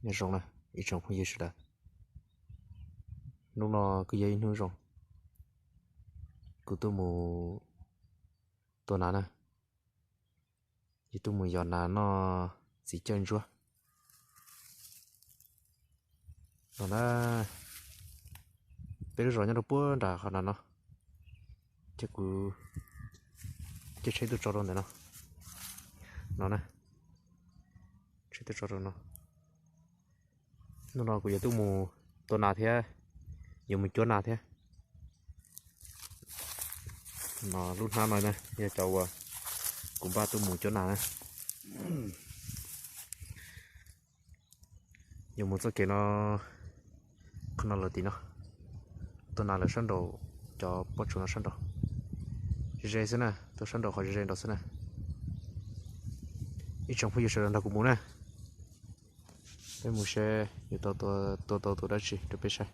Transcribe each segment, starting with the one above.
Nyob zoo na ib tsoom phooj ywg sawv daws, hnub no kuj yog ib hnub zoo, kuv tuaj mus tua nas na, yus tuaj mus yos nas noj txiv cawj ntsuab no na. Peb lub zos nyob rau puag nram qhov nram no, ces kuv caij tsheb tuaj tso rau ntawm no, no na, tsheb tuaj tso rau no. Hnub no kuv yuav tuaj mus tua nas thiab, yuav mus cuab nas thiab. No lub hnab no na yog cov uas kuv npaj tuaj mus cuab nas na. Yuav mus txoj kev no, qhov no lawm tim no, tua nas lawm sab nraum, cov pob tsuas no sab nraum, ze ze xwb na, tua sab nraum qhov ze ze nraum xwb na. Ib tsoom phooj ywg sawv daws nrog kuv mus na, peb mus seb yuav tau tua, tua tau tus dab tsi rau peb saib.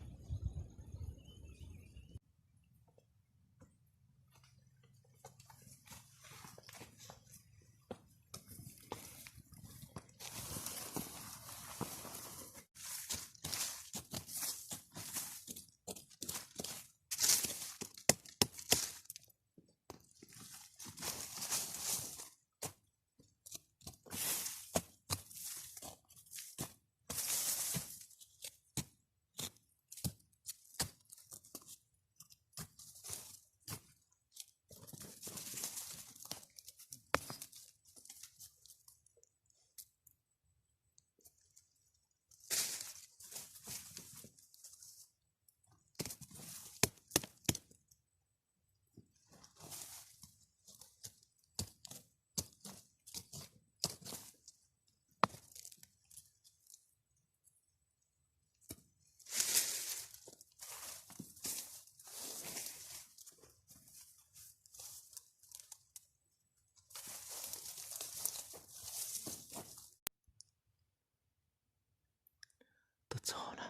Tuaj txog na,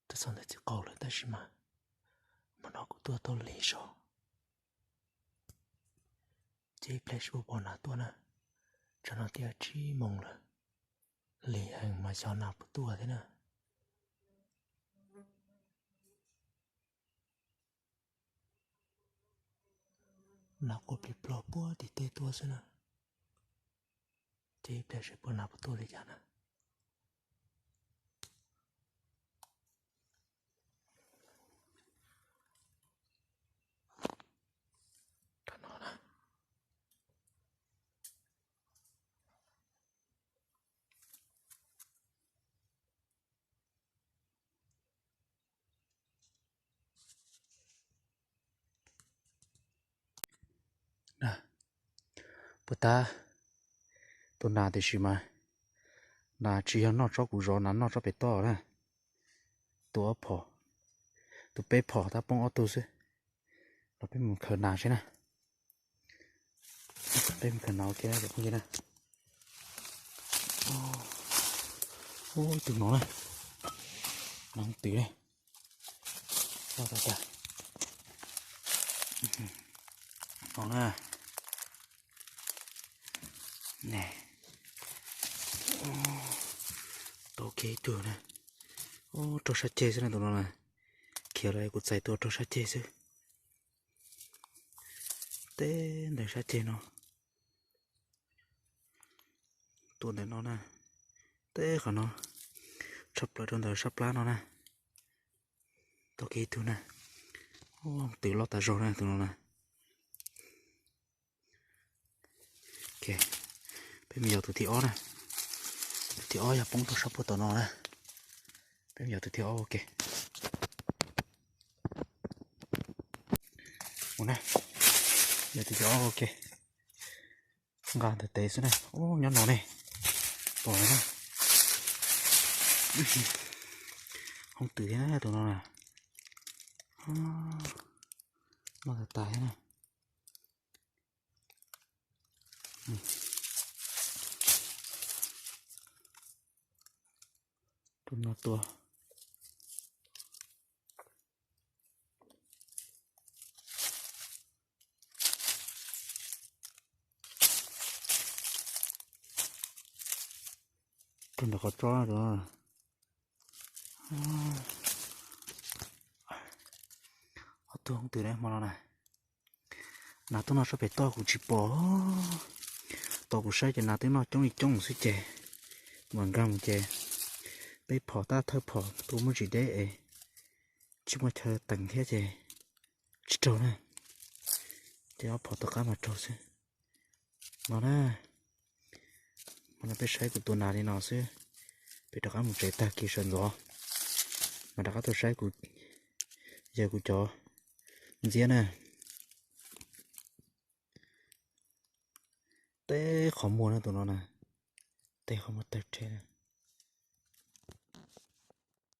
tuaj txog ntawm txiv qaub lawm tab sis mas hmo no kuv tuaj tau lig zog, ces ib pliag seb puas pom nas tuaj na. Tsam no twb yog tsib moos lawm, lig heev mas xyov nas puas tuaj thiab na. Nas quaj plig plog puag tim tej tuaj xwb na. Ces ib pliag seb puas nas puas tuaj li cas na. Puas tab, tua nas tiam sis mas nas tsis yog noj tsob kuv zov, nas noj tsob pem toj na. Tua ob phom, tus peb phom tab poob ob tug xwb. Los peb mus khaws nas seb na. Peb mus khaws nas ua ke na cov phooj ywg na. Ub, ib tug no na, nas hooj twm na. Loj tas tas. No na. Tau kiag ib tug na. Ub, raug sab ceg xwb na tus no na. Khiav los kuv txais tua raug sab ceg xwb. Teb ntawm sab ceg no. Tua ntawm no na. Teb qhov no. Tshaj plaws rau ntawm sab plab no na. Tau kiag ib tug na. Ub, twm loj tas zog na tus no na. Ok, peb mus yos tus thib ob na. Tus thib ob yog poob rau sab puag tom no na. Peb mus yos tus thib ob ua ke. Mus na, yos tus thib ob ua ke. Nqa ntawm tes xwb na. Ub, nyob no ne. Pom na. Hooj twm thiab na tus no na. Loj tas tas thiab na. Tus no tua. Rau ntawm qhov tsob. Ob tug hoob twg ne hmo no na. Nas tub no sab pem toj kuv tsis pom. Tau kuv saib ces nas twb noj coob li coob xwb ces mam nkag mus ces peb phom tab thawj phom tuaj muaj tsis deb es tsis muaj chaw teem thiab ces tsis raug na. Ces ob phom tom qab mas raug xwb. No na, hmo no peb saib kuv tua nas li no xwb. Peb rov qab mus tsev tag kis sawv ntxov mas rov qab tuaj saib kuv, yawg kuv cov ntxiab na. Teb qhov muag na tus no na, teb qhov muag tawg rhe.